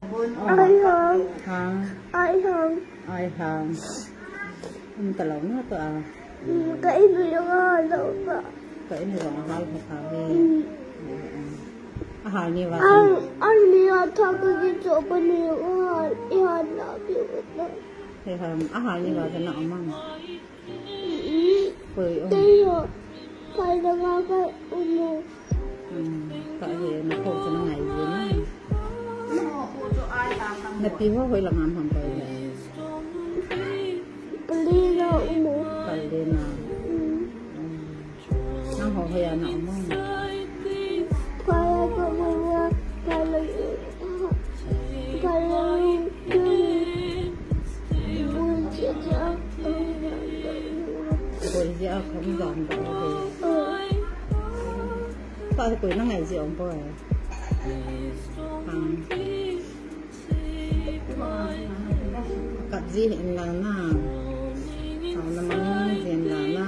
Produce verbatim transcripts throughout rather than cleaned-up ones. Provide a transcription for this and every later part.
Ai hang. Hang. Ai hang. Ai hang. Um, talou na to a. Ka in jong ahal lou ta. Ka in jong ahal lou ta hi. Ahal ni va. Ai, ai ni a tha ka ki cho pa ni ahal, ihal na pi ta. He ham, ahal ni va na um am. Koi um. Tei ho, kai da nga ka um. Ka he na ko chu na ngai ji na. Na pi ho hoi lang am ham koi le. Pali na um. Pali na. Nang ho hoi a na um am. Kaya ka mama, kaya, kaya, Koi ji a kham jam da ho. Ta koi na ngai ji um boi. Hang. Kap ji hin lang na. Taona mang jin lang na.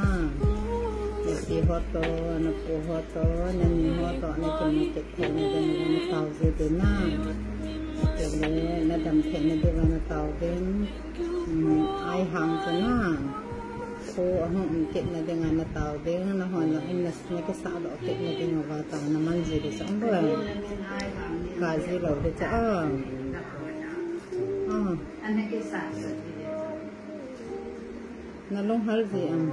Na pi ho to, na pu ho to, na ni ho to, na kin na kit thei na ding na tao ji ding na. Kei le na dam thei na ding na tao ding. Ai hang ji na. Kho ahung um kit na ding a na tao ding, na hon na um na, na kisah doh kit na ding uva taona mang ji ding chu um boi. Ka ji lou ding chu a. A. Na lunghal ji am.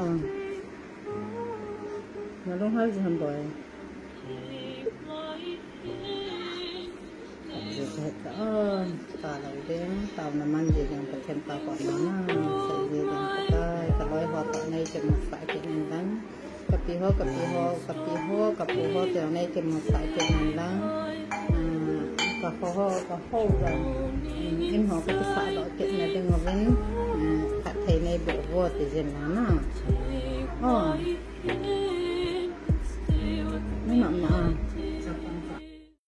A. Na lunghal ji ham boi. Ka ji ka ta, ka lou ding, taona mang ji ding, Pathen pa ko na na, sa ji ding ka ta, ka loi ho to nei kin masa kit in lang. Ka pi ho, ka pi ho, ka pi ho, ka pu ho to nei kin masa kit in lang. Ka ho ho, ka ho lang. In ho ka kisah doh kit na ding uvin. Ka thei nei bo bo ti jin lang na. O.